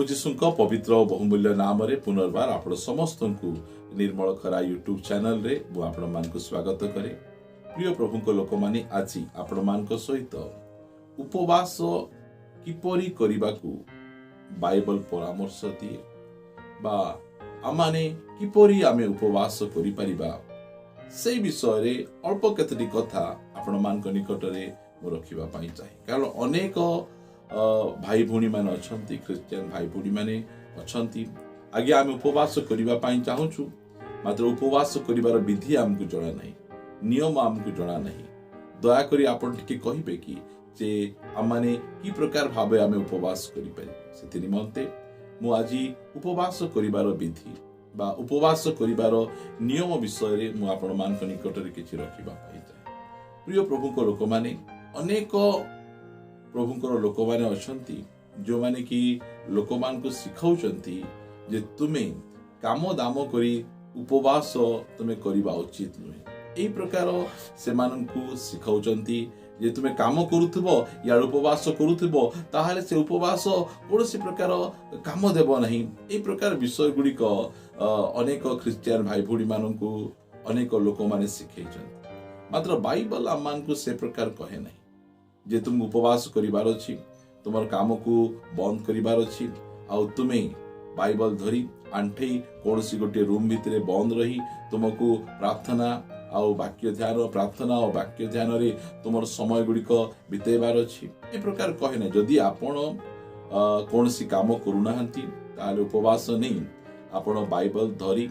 ଯୀଶୁଙ୍କ ପବିତ୍ର ଓ ବହୁମୂଲ୍ୟ ନାମରେ ପୁନର୍ବାର ଆପଣ ସମସ୍ତଙ୍କୁ ନିର୍ମଳ ଖରା ୟୁଟ୍ୟୁବ ଚ୍ୟାନେଲରେ ମୁଁ ଆପଣମାନଙ୍କୁ ସ୍ୱାଗତ କରେ। ପ୍ରିୟ ପ୍ରଭୁଙ୍କ ଲୋକମାନେ, ଆଜି ଆପଣମାନଙ୍କ ସହିତ ଉପବାସ କିପରି କରିବାକୁ ବାଇବଲ ପରାମର୍ଶ ଦିଏ ବା ଆମମାନେ କିପରି ଆମେ ଉପବାସ କରିପାରିବା ସେଇ ବିଷୟରେ ଅଳ୍ପ କେତୋଟି କଥା ଆପଣମାନଙ୍କ ନିକଟରେ ମୁଁ ରଖିବା ପାଇଁ ଚାହେଁ। କାରଣ ଅନେକ ଭାଇ ଭଉଣୀମାନେ ଅଛନ୍ତି, ଖ୍ରୀଷ୍ଟିଆନ ଭାଇ ଭଉଣୀମାନେ ଅଛନ୍ତି, ଆଜ୍ଞା ଆମେ ଉପବାସ କରିବା ପାଇଁ ଚାହୁଁଛୁ, ମାତ୍ର ଉପବାସ କରିବାର ବିଧି ଆମକୁ ଜଣା ନାହିଁ, ନିୟମ ଆମକୁ ଜଣା ନାହିଁ। ଦୟାକରି ଆପଣ ଟିକେ କହିବେ କି ଯେ ଆମମାନେ କି ପ୍ରକାର ଭାବେ ଆମେ ଉପବାସ କରିପାରିବା? ସେଥି ନିମନ୍ତେ ମୁଁ ଆଜି ଉପବାସ କରିବାର ବିଧି ବା ଉପବାସ କରିବାର ନିୟମ ବିଷୟରେ ମୁଁ ଆପଣମାନଙ୍କ ନିକଟରେ କିଛି ରଖିବା ପାଇଁ ଚାହେଁ। ପ୍ରିୟ ପ୍ରଭୁଙ୍କ ଲୋକମାନେ, ଅନେକ ପ୍ରଭୁଙ୍କର ଲୋକମାନେ ଅଛନ୍ତି ଯେଉଁମାନେ କି ଲୋକମାନଙ୍କୁ ଶିଖାଉଛନ୍ତି ଯେ ତୁମେ କାମ ଦାମ କରି ଉପବାସ ତୁମେ କରିବା ଉଚିତ ନୁହେଁ। ଏହି ପ୍ରକାର ସେମାନଙ୍କୁ ଶିଖାଉଛନ୍ତି ଯେ ତୁମେ କାମ କରୁଥିବ, ଇଆଡ଼େ ଉପବାସ କରୁଥିବ, ତାହେଲେ ସେ ଉପବାସ କୌଣସି ପ୍ରକାର କାମ ଦେବ ନାହିଁ। ଏହି ପ୍ରକାର ବିଷୟ ଗୁଡ଼ିକ ଅନେକ ଖ୍ରୀଷ୍ଟିଆନ ଭାଇ ଭଉଣୀମାନଙ୍କୁ ଅନେକ ଲୋକମାନେ ଶିଖେଇଛନ୍ତି। ମାତ୍ର ବାଇବଲ ଆମମାନଙ୍କୁ ସେ ପ୍ରକାର କହେ ନାହିଁ ଯେ ତୁମକୁ ଉପବାସ କରିବାର ଅଛି, ତୁମର କାମକୁ ବନ୍ଦ କରିବାର ଅଛି, ଆଉ ତୁମେ ବାଇବଲ ଧରି ଆଣ୍ଠେଇ କୌଣସି ଗୋଟିଏ ରୁମ୍ ଭିତରେ ବନ୍ଦ ରହି ତୁମକୁ ପ୍ରାର୍ଥନା ଆଉ ବାକ୍ୟ ଧ୍ୟାନ, ପ୍ରାର୍ଥନା ଆଉ ବାକ୍ୟ ଧ୍ୟାନରେ ତୁମର ସମୟ ଗୁଡ଼ିକ ବିତେଇବାର ଅଛି, ଏ ପ୍ରକାର କହେ ନାହିଁ। ଯଦି ଆପଣ କୌଣସି କାମ କରୁନାହାନ୍ତି, ତାହେଲେ ଉପବାସ ନେଇ ଆପଣ ବାଇବଲ ଧରି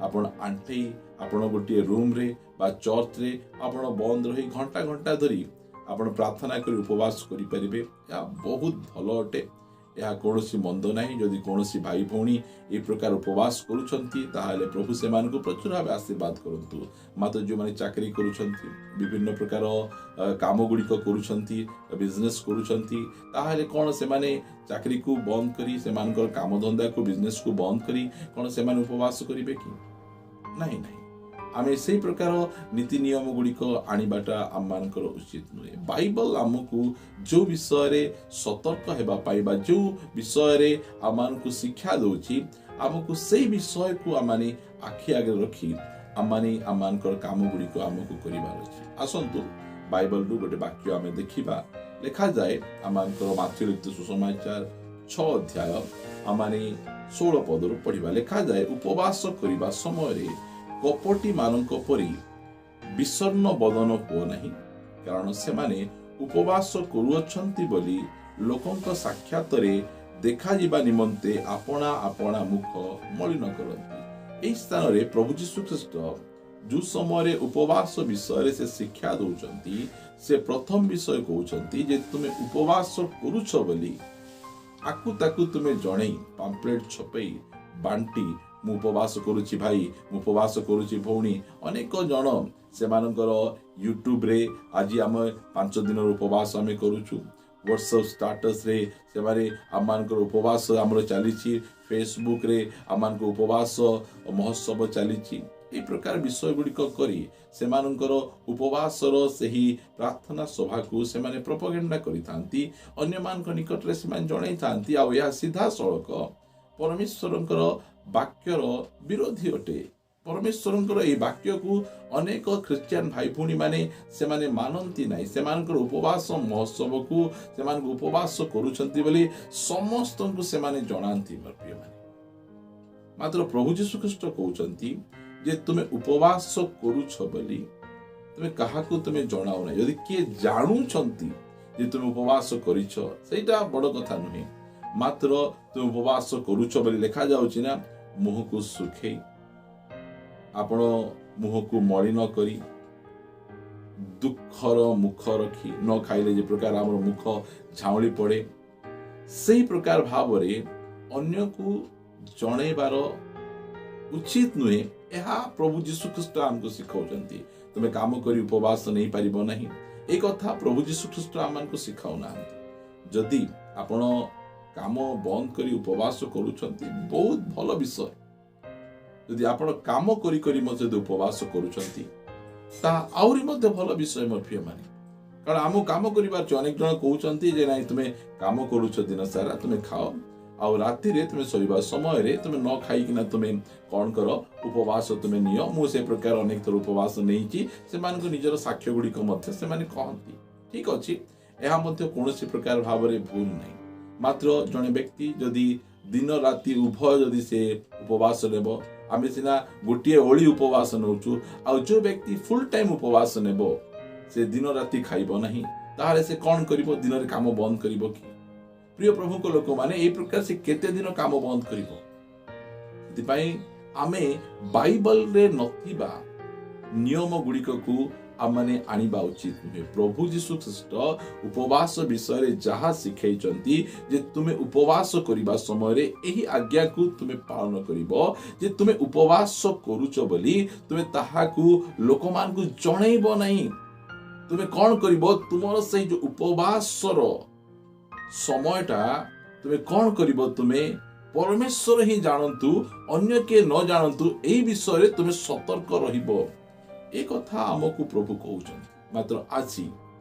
ଆପଣ ଆଣ୍ଠେଇ ଆପଣ ଗୋଟିଏ ରୁମ୍ରେ ବା ଚର୍ଚ୍ଚରେ ଆପଣ ବନ୍ଦ ରହି ଘଣ୍ଟା ଘଣ୍ଟା ଧରି ଆପଣ ପ୍ରାର୍ଥନା କରି ଉପବାସ କରିପାରିବେ। ଏହା ବହୁତ ଭଲ ଅଟେ, ଏହା କୌଣସି ମନ୍ଦ ନାହିଁ। ଯଦି କୌଣସି ଭାଇ ଭଉଣୀ ଏହି ପ୍ରକାର ଉପବାସ କରୁଛନ୍ତି, ତାହେଲେ ପ୍ରଭୁ ସେମାନଙ୍କୁ ପ୍ରଚୁର ଭାବେ ଆଶୀର୍ବାଦ କରନ୍ତୁ। ମାତ୍ର ଯେଉଁମାନେ ଚାକିରି କରୁଛନ୍ତି, ବିଭିନ୍ନ ପ୍ରକାର କାମ ଗୁଡ଼ିକ କରୁଛନ୍ତି, ବିଜନେସ୍ କରୁଛନ୍ତି, ତାହେଲେ କ'ଣ ସେମାନେ ଚାକିରିକୁ ବନ୍ଦ କରି, ସେମାନଙ୍କର କାମଧନ୍ଦାକୁ, ବିଜନେସକୁ ବନ୍ଦ କରି କ'ଣ ସେମାନେ ଉପବାସ କରିବେ କି? ନାହିଁ, ନାହିଁ। ଆମେ ସେଇ ପ୍ରକାର ନୀତି ନିୟମ ଗୁଡ଼ିକ ଆଣିବାଟା ଆମମାନଙ୍କର ଉଚିତ ନୁହେଁ। ବାଇବଲ ଆମକୁ ଯେଉଁ ବିଷୟରେ ସତର୍କ ହେବା ପାଇଁ ବା ଯେଉଁ ବିଷୟରେ ଆମମାନଙ୍କୁ ଶିକ୍ଷା ଦଉଛି, ଆମକୁ ସେଇ ବିଷୟକୁ ଆମମାନେ ଆଖି ଆଗରେ ରଖି ଆମମାନେ ଆମମାନଙ୍କର କାମ ଗୁଡ଼ିକ ଆମକୁ କରିବାର ଅଛି। ଆସନ୍ତୁ ବାଇବଲରୁ ଗୋଟେ ବାକ୍ୟ ଆମେ ଦେଖିବା। ଲେଖାଯାଏ ଆମମାନଙ୍କର ମାଥିଉ ଲିଖିତ ସୁସମାଚାର 6 ଅଧ୍ୟାୟ ଆମମାନେ 16 ପଦରୁ ପଢିବା। ଲେଖାଯାଏ, ଉପବାସ କରିବା ସମୟରେ କପଟୀମାନଙ୍କ ପରି ବିଷଣ୍ଣ ବଦନ ହୁଅ ନାହିଁ, କାରଣ ସେମାନେ ଉପବାସ କରୁଅଛନ୍ତି ବୋଲି ଲୋକଙ୍କ ସାକ୍ଷାତରେ ଦେଖାଯିବା ନିମନ୍ତେ ଆପଣା ଆପଣା ମୁଖ ମଳିନ କରନ୍ତି। ଏହି ସ୍ଥାନରେ ପ୍ରଭୁ ଯୀଶୁ ଖ୍ରୀଷ୍ଟ ଯେଉଁ ସମୟରେ ଉପବାସ ବିଷୟରେ ସେ ଶିକ୍ଷା ଦଉଛନ୍ତି, ସେ ପ୍ରଥମ ବିଷୟ କହୁଛନ୍ତି ଯେ ତୁମେ ଉପବାସ କରୁଛ ବୋଲି ଆକୁ ତାକୁ ତୁମେ ଜଣେଇ, ପାମ୍ପଲେଟ ଛପେଇ ବାଣ୍ଟି, ମୁଁ ଉପବାସ କରୁଛି ଭାଇ, ମୁଁ ଉପବାସ କରୁଛି ଭଉଣୀ। ଅନେକ ଜଣ ସେମାନଙ୍କର ୟୁଟ୍ୟୁବରେ ଆଜି ଆମେ 5 ଦିନର ଉପବାସ ଆମେ କରୁଛୁ, ହ୍ୱାଟ୍ସଆପ୍ ଷ୍ଟାଟସରେ ସେମାନେ ଆମମାନଙ୍କର ଉପବାସ ଆମର ଚାଲିଛି, ଫେସବୁକରେ ଆମମାନଙ୍କ ଉପବାସ ମହୋତ୍ସବ ଚାଲିଛି। ଏହି ପ୍ରକାର ବିଷୟ ଗୁଡ଼ିକ କରି ସେମାନଙ୍କର ଉପବାସର ସେହି ପ୍ରାର୍ଥନା ସଭାକୁ ସେମାନେ ପ୍ରପଗେଣ୍ଡା କରିଥାନ୍ତି, ଅନ୍ୟମାନଙ୍କ ନିକଟରେ ସେମାନେ ଜଣାଇଥାନ୍ତି। ଆଉ ଏହା ସିଧାସଳଖ ପରମେଶ୍ୱରଙ୍କର ବାକ୍ୟର ବିରୋଧୀ ଅଟେ। ପରମେଶ୍ୱରଙ୍କର ଏହି ବାକ୍ୟକୁ ଅନେକ ଖ୍ରୀଷ୍ଟିଆନ ଭାଇ ଭଉଣୀମାନେ ସେମାନେ ମାନନ୍ତି ନାହିଁ। ସେମାନଙ୍କର ଉପବାସ ମହୋତ୍ସବକୁ ସେମାନଙ୍କୁ ଉପବାସ କରୁଛନ୍ତି ବୋଲି ସମସ୍ତଙ୍କୁ ସେମାନେ ଜଣାନ୍ତି ମୋର ପ୍ରିୟମାନେ। ମାତ୍ର ପ୍ରଭୁ ଯୀଶୁ ଖ୍ରୀଷ୍ଟ କହୁଛନ୍ତି ଯେ ତୁମେ ଉପବାସ କରୁଛ ବୋଲି ତୁମେ କାହାକୁ ତୁମେ ଜଣାଅ ନାହିଁ। ଯଦି କିଏ ଜାଣୁଛନ୍ତି ଯେ ତୁମେ ଉପବାସ କରିଛ, ସେଇଟା ବଡ଼ କଥା ନୁହେଁ। ମାତ୍ର ତୁମେ ଉପବାସ କରୁଛ ବୋଲି ଲେଖାଯାଉଛି ନା, ମୁହଁକୁ ଶୁଖେଇ, ଆପଣ ମୁହଁକୁ ମଳିନ କରି, ଦୁଃଖର ମୁଖ ରଖି ନ ଖାଇଲେ ଯେ ପ୍ରକାର ଆମର ମୁଖ ଝାଉଁଳି ପଡ଼େ, ସେଇ ପ୍ରକାର ଭାବରେ ଅନ୍ୟକୁ ଜଣେଇବାର ଉଚିତ ନୁହେଁ। ଏହା ପ୍ରଭୁ ଯୀଶୁ ଖ୍ରୀଷ୍ଟ ଆମକୁ ଶିଖାଉଛନ୍ତି। ତୁମେ କାମ କରି ଉପବାସ ନେଇପାରିବ ନାହିଁ, ଏ କଥା ପ୍ରଭୁ ଯୀଶୁ ଖ୍ରୀଷ୍ଟ ଆମମାନଙ୍କୁ ଶିଖାଉନାହାନ୍ତି। ଯଦି ଆପଣ କାମ ବନ୍ଦ କରି ଉପବାସ କରୁଛନ୍ତି, ବହୁତ ଭଲ ବିଷୟ। ଯଦି ଆପଣ କାମ କରି କରି ମଧ୍ୟ ଯଦି ଉପବାସ କରୁଛନ୍ତି, ତାହା ଆହୁରି ମଧ୍ୟ ଭଲ ବିଷୟ ମୋର ପ୍ରିୟମାନେ। କାରଣ ଆମକୁ କାମ କରିବାର ଅଛି। ଅନେକ ଜଣ କହୁଛନ୍ତି ଯେ ନାଇଁ, ତୁମେ କାମ କରୁଛ ଦିନ ସାରା, ତୁମେ ଖାଅ, ଆଉ ରାତିରେ ତୁମେ ଶୋଇବା ସମୟରେ ତୁମେ ନ ଖାଇକିନା ତୁମେ କ'ଣ କର, ଉପବାସ ତୁମେ ନିଅ। ମୁଁ ସେ ପ୍ରକାର ଅନେକ ଥର ଉପବାସ ନେଇଛି। ସେମାନଙ୍କୁ ନିଜର ସାକ୍ଷ୍ୟ ଗୁଡ଼ିକ ମଧ୍ୟ ସେମାନେ କହନ୍ତି। ଠିକ ଅଛି, ଏହା ମଧ୍ୟ କୌଣସି ପ୍ରକାର ଭାବରେ ଭୁଲ ନାହିଁ। ମାତ୍ର ଜଣେ ବ୍ୟକ୍ତି ଯଦି ଦିନ ରାତି ଉଭୟ ଯଦି ସେ ଉପବାସ ନେବ, ଆମେ ସିନା ଗୋଟିଏ ଓଳି ଉପବାସ ନେଉଛୁ, ଆଉ ଯୋଉ ବ୍ୟକ୍ତି ଫୁଲ ଟାଇମ ଉପବାସ ନେବ, ସେ ଦିନ ରାତି ଖାଇବ ନାହିଁ, ତାହେଲେ ସେ କ'ଣ କରିବ? ଦିନରେ କାମ ବନ୍ଦ କରିବ କି? ପ୍ରିୟ ପ୍ରଭୁଙ୍କ ଲୋକମାନେ, ଏଇ ପ୍ରକାର ସେ କେତେ ଦିନ କାମ ବନ୍ଦ କରିବ? ସେଥିପାଇଁ ଆମେ ବାଇବଲରେ ନଥିବା ନିୟମ ଗୁଡ଼ିକକୁ ଆମମାନେ ଆଣିବା ଉଚିତ ନୁହେଁ। ପ୍ରଭୁ ଯୀଶୁ ଖ୍ରୀଷ୍ଟ ଉପବାସ ବିଷୟରେ ଯାହା ଶିଖେଇଛନ୍ତି ଯେ ତୁମେ ଉପବାସ କରିବା ସମୟରେ ଏହି ଆଜ୍ଞାକୁ ତୁମେ ପାଳନ କରିବ, ଯେ ତୁମେ ଉପବାସ କରୁଛ ବୋଲି ତୁମେ ତାହାକୁ ଲୋକମାନଙ୍କୁ ଜଣେଇବ ନାହିଁ। ତୁମେ କ'ଣ କରିବ? ତୁମର ସେଇ ଯୋଉ ଉପବାସର ସମୟଟା ତୁମେ କ'ଣ କରିବ, ତୁମେ ପରମେଶ୍ୱର ହିଁ ଜାଣନ୍ତୁ, ଅନ୍ୟ କିଏ ନ ଜାଣନ୍ତୁ, ଏଇ ବିଷୟରେ ତୁମେ ସତର୍କ ରହିବ। ଏ କଥା ଆମକୁ ପ୍ରଭୁ କହୁଛନ୍ତି। ମାତ୍ର ଆଜି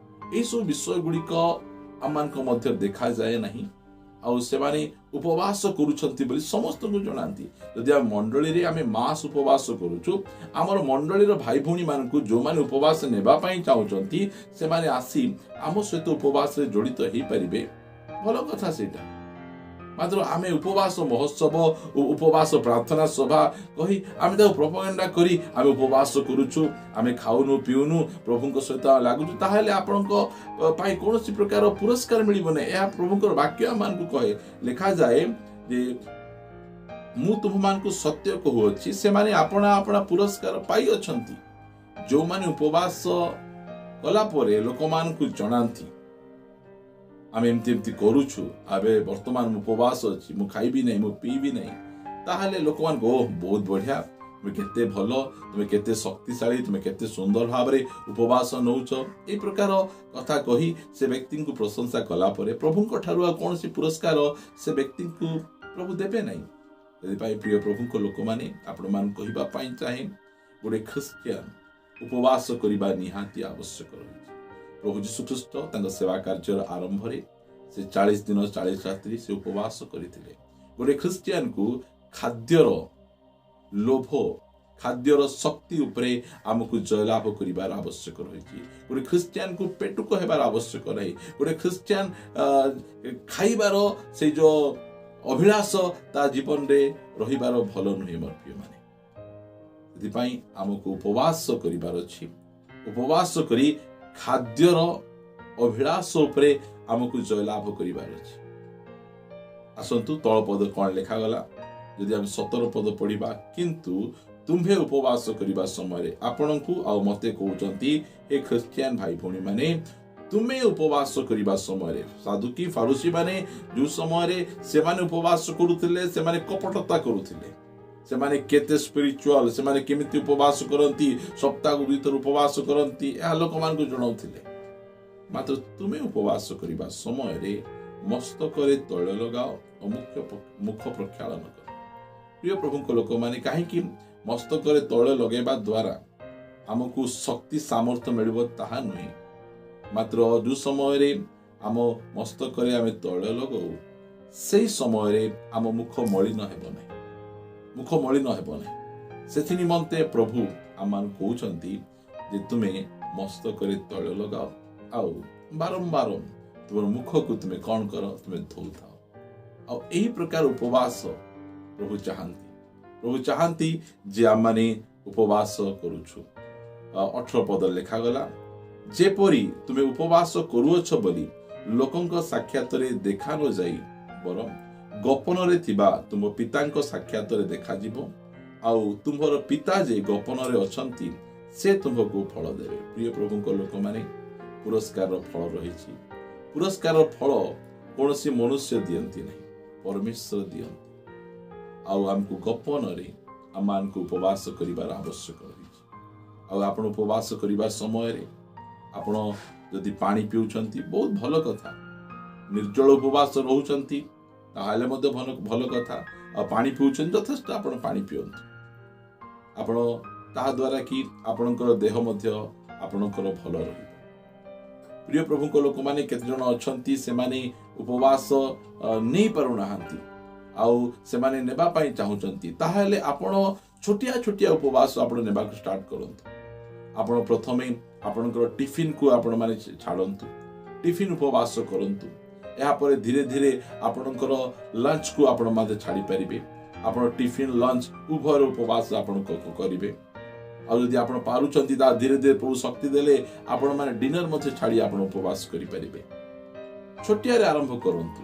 ଏଇସବୁ ବିଷୟ ଗୁଡ଼ିକ ଆମମାନଙ୍କ ମଧ୍ୟରେ ଦେଖାଯାଏ ନାହିଁ, ଆଉ ସେମାନେ ଉପବାସ କରୁଛନ୍ତି ବୋଲି ସମସ୍ତଙ୍କୁ ଜଣାନ୍ତି। ଯଦି ଆମ ମଣ୍ଡଳୀରେ ଆମେ ମାସ ଉପବାସ କରୁଛୁ, ଆମର ମଣ୍ଡଳୀର ଭାଇ ଭଉଣୀମାନଙ୍କୁ ଯେଉଁମାନେ ଉପବାସ ନେବା ପାଇଁ ଚାହୁଁଛନ୍ତି, ସେମାନେ ଆସି ଆମ ସହିତ ଉପବାସରେ ଜଡ଼ିତ ହେଇପାରିବେ, ଭଲ କଥା ସେଇଟା। ମାତ୍ର ଆମେ ଉପବାସ ମହୋତ୍ସବ, ଉପବାସ ପ୍ରାର୍ଥନା ସଭା କହି ଆମେ ତାକୁ ପ୍ରପଗେଣ୍ଡା କରି ଆମେ ଉପବାସ କରୁଛୁ, ଆମେ ଖାଉନୁ ପିଉନୁ, ପ୍ରଭୁଙ୍କ ସହିତ ଲାଗୁଛୁ, ତାହେଲେ ଆପଣଙ୍କ ପାଇଁ କୌଣସି ପ୍ରକାର ପୁରସ୍କାର ମିଳିବ ନାହିଁ। ଏହା ପ୍ରଭୁଙ୍କର ବାକ୍ୟ ଆମମାନଙ୍କୁ କହେ। ଲେଖାଯାଏ ଯେ ମୁଁ ତୁମମାନଙ୍କୁ ସତ୍ୟ କହୁଅଛି, ସେମାନେ ଆପଣା ଆପଣା ପୁରସ୍କାର ପାଇଅଛନ୍ତି। ଯେଉଁମାନେ ଉପବାସ କଲା ପରେ ଲୋକମାନଙ୍କୁ ଜଣାନ୍ତି ଆମେ ଏମିତି ଏମିତି କରୁଛୁ, ଏବେ ବର୍ତ୍ତମାନ ମୁଁ ଉପବାସ ଅଛି, ମୁଁ ଖାଇବି ନାହିଁ, ମୁଁ ପିଇବି ନାହିଁ, ତାହେଲେ ଲୋକମାନଙ୍କୁ ଓ ବହୁତ ବଢିଆ, ତୁମେ କେତେ ଭଲ, ତୁମେ କେତେ ଶକ୍ତିଶାଳୀ, ତୁମେ କେତେ ସୁନ୍ଦର ଭାବରେ ଉପବାସ ନଉଛ, ଏଇ ପ୍ରକାର କଥା କହି ସେ ବ୍ୟକ୍ତିଙ୍କୁ ପ୍ରଶଂସା କଲା ପରେ ପ୍ରଭୁଙ୍କ ଠାରୁ ଆଉ କୌଣସି ପୁରସ୍କାର ସେ ବ୍ୟକ୍ତିଙ୍କୁ ପ୍ରଭୁ ଦେବେ ନାହିଁ। ସେଥିପାଇଁ ପ୍ରିୟ ପ୍ରଭୁଙ୍କ ଲୋକମାନେ, ଆପଣମାନଙ୍କୁ କହିବା ପାଇଁ ଚାହେଁ, ଗୋଟେ ଖ୍ରୀଷ୍ଟିଆନ ଉପବାସ କରିବା ନିହାତି ଆବଶ୍ୟକ ରହିଛି। ପ୍ରଭୁ ଯୀଶୁଖ୍ରୀଷ୍ଟ ତାଙ୍କ ସେବା କାର୍ଯ୍ୟର ଆରମ୍ଭରେ ସେ 40 ଦିନ 40 ରାତ୍ରି ସେ ଉପବାସ କରିଥିଲେ। ଗୋଟେ ଖ୍ରୀଷ୍ଟିଆନକୁ ଖାଦ୍ୟର ଲୋଭ, ଖାଦ୍ୟର ଶକ୍ତି ଉପରେ ଆମକୁ ଜୟଲାଭ କରିବାର ଆବଶ୍ୟକ ରହିଛି। ଗୋଟେ ଖ୍ରୀଷ୍ଟିଆନକୁ ପେଟୁକ ହେବାର ଆବଶ୍ୟକ ନାହିଁ। ଗୋଟେ ଖ୍ରୀଷ୍ଟିଆନ ଖାଇବାର ସେଇ ଯୋଉ ଅଭିଳାଷ ତା ଜୀବନରେ ରହିବାର ଭଲ ନୁହେଁ ମୋର ପ୍ରିୟମାନେ। ସେଥିପାଇଁ ଆମକୁ ଉପବାସ କରିବାର ଅଛି। ଉପବାସ କରି ଖାଦ୍ୟର ଅଭିଳାଷ ଉପରେ ଆମକୁ ଜୟଲାଭ କରିବାର ଅଛି। ଆସନ୍ତୁ ତଳ ପଦ କଣ ଲେଖାଗଲା, ଯଦି ଆମେ 17 ପଦ ପଢିବା, କିନ୍ତୁ ତୁମ୍ଭେ ଉପବାସ କରିବା ସମୟରେ, ଆପଣଙ୍କୁ ଆଉ ମତେ କହୁଛନ୍ତି ହେ ଖ୍ରୀଷ୍ଟିଆନ ଭାଇ ଭଉଣୀ ମାନେ, ତୁମେ ଉପବାସ କରିବା ସମୟରେ, ସାଧୁକି ଫାରୁସୀ ମାନେ ଯୋଉ ସମୟରେ ସେମାନେ ଉପବାସ କରୁଥିଲେ, ସେମାନେ କପଟତା କରୁଥିଲେ। ସେମାନେ କେତେ ସ୍ପିରିଚୁଆଲ, ସେମାନେ କେମିତି ଉପବାସ କରନ୍ତି, ସପ୍ତାହକୁ 2ଥର ଉପବାସ କରନ୍ତି, ଏହା ଲୋକମାନଙ୍କୁ ଜଣାଉଥିଲେ। ମାତ୍ର ତୁମେ ଉପବାସ କରିବା ସମୟରେ ମସ୍ତକରେ ତୈଳ ଲଗାଅ ଓ ମୁଖ ପ୍ରକ୍ଷାଳନ କର। ପ୍ରିୟ ପ୍ରଭୁଙ୍କ ଲୋକମାନେ, କାହିଁକି ମସ୍ତକରେ ତୈଳ ଲଗାଇବା ଦ୍ୱାରା ଆମକୁ ଶକ୍ତି ସାମର୍ଥ୍ୟ ମିଳିବ ତାହା ନୁହେଁ, ମାତ୍ର ଯୋଉ ସମୟରେ ଆମ ମସ୍ତକରେ ଆମେ ତୈଳ ଲଗାଉ, ସେଇ ସମୟରେ ଆମ ମୁଖ ମଳିନ ହେବ ନାହିଁ, ମୁଖ ମଳିନ ହେବ ନାହିଁ। ସେଥି ନିମନ୍ତେ ପ୍ରଭୁ ଆମମାନଙ୍କୁ କହୁଛନ୍ତି ଯେ ତୁମେ ମସ୍ତକରେ ତୈଳ ଲଗାଅ ଆଉ ବାରମ୍ବାର ତୁମର ମୁଖକୁ ତୁମେ କଣ କର, ତୁମେ ଧୋଉଥାଅ। ଆଉ ଏହି ପ୍ରକାର ଉପବାସ ପ୍ରଭୁ ଚାହାନ୍ତି। ପ୍ରଭୁ ଚାହାନ୍ତି ଯେ ଆମମାନେ ଉପବାସ କରୁଛୁ। 18 ପଦ ଲେଖାଗଲା, ଯେପରି ତୁମେ ଉପବାସ କରୁଅଛ ବୋଲି ଲୋକଙ୍କ ସାକ୍ଷାତରେ ଦେଖା ନ ଯାଇ ବରଂ ଗୋପନରେ ଥିବା ତୁମ ପିତାଙ୍କ ସାକ୍ଷାତରେ ଦେଖାଯିବ, ଆଉ ତୁମ୍ଭର ପିତା ଯେ ଗୋପନରେ ଅଛନ୍ତି ସେ ତୁମ୍ଭକୁ ଫଳ ଦେବେ। ପ୍ରିୟ ପ୍ରଭୁଙ୍କ ଲୋକମାନେ, ପୁରସ୍କାରର ଫଳ ରହିଛି। ପୁରସ୍କାରର ଫଳ କୌଣସି ମନୁଷ୍ୟ ଦିଅନ୍ତି ନାହିଁ, ପରମେଶ୍ୱର ଦିଅନ୍ତି। ଆଉ ଆମକୁ ଗୋପନରେ ଆମମାନଙ୍କୁ ଉପବାସ କରିବାର ଆବଶ୍ୟକ ରହିଛି। ଆଉ ଆପଣ ଉପବାସ କରିବା ସମୟରେ ଆପଣ ଯଦି ପାଣି ପିଉଛନ୍ତି ବହୁତ ଭଲ କଥା, ନିର୍ଜଳ ଉପବାସ ରହୁଛନ୍ତି ତାହେଲେ ମଧ୍ୟ ଭଲ କଥା। ଆଉ ପାଣି ପିଉଛନ୍ତି ଯଥେଷ୍ଟ ଆପଣ ପାଣି ପିଅନ୍ତୁ, ଆପଣ ତାହା ଦ୍ୱାରା କି ଆପଣଙ୍କର ଦେହ ମଧ୍ୟ ଆପଣଙ୍କର ଭଲ ରହିବ। ପ୍ରିୟ ପ୍ରଭୁଙ୍କ ଲୋକମାନେ, କେତେଜଣ ଅଛନ୍ତି ସେମାନେ ଉପବାସ ନେଇ ପାରୁନାହାନ୍ତି, ଆଉ ସେମାନେ ନେବା ପାଇଁ ଚାହୁଁଛନ୍ତି, ତାହେଲେ ଆପଣ ଛୋଟିଆ ଛୋଟିଆ ଉପବାସ ଆପଣ ନେବାକୁ ଷ୍ଟାର୍ଟ କରନ୍ତୁ। ଆପଣ ପ୍ରଥମେ ଆପଣଙ୍କର ଟିଫିନକୁ ଆପଣମାନେ ଛାଡ଼ନ୍ତୁ, ଟିଫିନ ଉପବାସ କରନ୍ତୁ। ଏହାପରେ ଧୀରେ ଧୀରେ ଆପଣଙ୍କର ଲଞ୍ଚକୁ ଆପଣ ମଧ୍ୟ ଛାଡ଼ିପାରିବେ। ଆପଣ ଟିଫିନ ଲଞ୍ଚ ଉଭୟର ଉପବାସ ଆପଣ କରିବେ। ଆଉ ଯଦି ଆପଣ ପାରୁଛନ୍ତି, ତା ଧୀରେ ଧୀରେ ପ୍ରଭୁ ଶକ୍ତି ଦେଲେ ଆପଣମାନେ ଡିନର ମଧ୍ୟ ଛାଡ଼ି ଆପଣ ଉପବାସ କରିପାରିବେ। ଛୋଟିଆରେ ଆରମ୍ଭ କରନ୍ତୁ।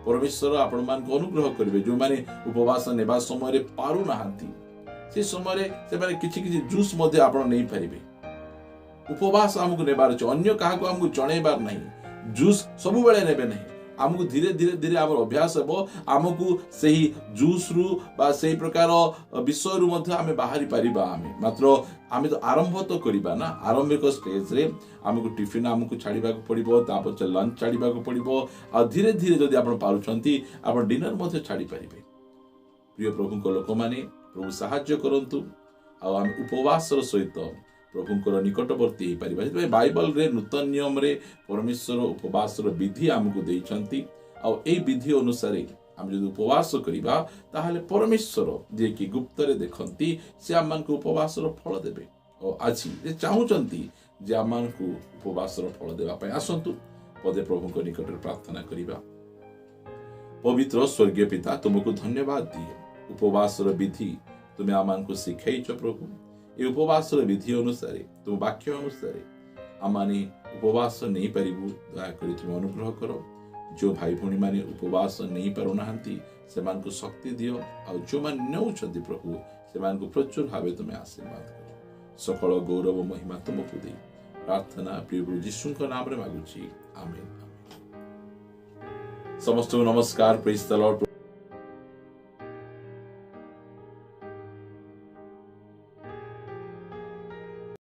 ପରମେଶ୍ୱର ଆପଣମାନଙ୍କୁ ଅନୁଗ୍ରହ କରିବେ। ଯେଉଁମାନେ ଉପବାସ ନେବା ସମୟରେ ପାରୁନାହାନ୍ତି, ସେ ସମୟରେ ସେମାନେ କିଛି କିଛି ଜୁସ୍ ମଧ୍ୟ ଆପଣ ନେଇପାରିବେ। ଉପବାସ ଆମକୁ ନେବାର ଅଛି, ଅନ୍ୟ କାହାକୁ ଆମକୁ ଜଣେଇବାର ନାହିଁ। ଜୁସ୍ ସବୁବେଳେ ନେବେ ନାହିଁ, ଆମକୁ ଧୀରେ ଧୀରେ ଧୀରେ ଆମର ଅଭ୍ୟାସ ହେବ। ଆମକୁ ସେହି ଜୁସ୍ରୁ ବା ସେଇ ପ୍ରକାର ବିଷୟରୁ ମଧ୍ୟ ଆମେ ବାହାରି ପାରିବା। ଆମେ ମାତ୍ର ଆମେ ତ ଆରମ୍ଭ ତ କରିବା ନା। ଆରମ୍ଭିକ ଷ୍ଟେଜରେ ଆମକୁ ଟିଫିନ୍ ଆମକୁ ଛାଡ଼ିବାକୁ ପଡ଼ିବ, ତାପଛେ ଲଞ୍ଚ ଛାଡ଼ିବାକୁ ପଡ଼ିବ, ଆଉ ଧୀରେ ଧୀରେ ଯଦି ଆପଣ ପାରୁଛନ୍ତି ଆପଣ ଡିନର ମଧ୍ୟ ଛାଡ଼ିପାରିବେ। ପ୍ରିୟ ପ୍ରଭୁଙ୍କ ଲୋକମାନେ, ପ୍ରଭୁ ସାହାଯ୍ୟ କରନ୍ତୁ ଆଉ ଆମେ ଉପବାସର ସହିତ ପ୍ରଭୁଙ୍କର ନିକଟବର୍ତ୍ତୀ ହେଇପାରିବା। ସେଥିପାଇଁ ବାଇବଲରେ ନୂତନ ନିୟମରେ ପରମେଶ୍ୱର ଉପବାସର ବିଧି ଆମକୁ ଦେଇଛନ୍ତି। ଆଉ ଏଇ ବିଧି ଅନୁସାରେ ଆମେ ଯଦି ଉପବାସ କରିବା, ତାହେଲେ ପରମେଶ୍ୱର ଯିଏକି ଗୁପ୍ତରେ ଦେଖନ୍ତି, ସେ ଆମମାନଙ୍କୁ ଉପବାସର ଫଳ ଦେବେ। ଓ ଆଜି ଯେ ଚାହୁଁଛନ୍ତି ଯେ ଆମମାନଙ୍କୁ ଉପବାସର ଫଳ ଦେବା ପାଇଁ, ଆସନ୍ତୁ ପଦେ ପ୍ରଭୁଙ୍କ ନିକଟରେ ପ୍ରାର୍ଥନା କରିବା। ପବିତ୍ର ସ୍ୱର୍ଗୀୟ ପିତା, ତୁମକୁ ଧନ୍ୟବାଦ ଦିଏ। ଉପବାସର ବିଧି ତୁମେ ଆମମାନଙ୍କୁ ଶିଖେଇଛ ପ୍ରଭୁ। ଏ ଉପବାସର ବିଧି ଅନୁସାରେ, ତୁମ ବାକ୍ୟ ଅନୁସାରେ ଆମମାନେ ଉପବାସ ନେଇପାରିବୁ, ଦୟାକରି ତୁମେ ଅନୁଗ୍ରହ କର। ଯେଉଁ ଭାଇ ଭଉଣୀମାନେ ଉପବାସ ନେଇପାରୁନାହାନ୍ତି, ସେମାନଙ୍କୁ ଶକ୍ତି ଦିଅ। ଆଉ ଯେଉଁମାନେ ନେଉଛନ୍ତି ପ୍ରଭୁ, ସେମାନଙ୍କୁ ପ୍ରଚୁର ଭାବେ ତୁମେ ଆଶୀର୍ବାଦ କର। ସକଳ ଗୌରବ ମହିମା ତୁମକୁ ଦେଇ ପ୍ରାର୍ଥନା ପ୍ରିୟ ପ୍ରଭୁ ଯୀଶୁଙ୍କ ନାମରେ ମାଗୁଛି, ଆମେନ୍। ସମସ୍ତଙ୍କୁ ନମସ୍କାର। Praise the Lord.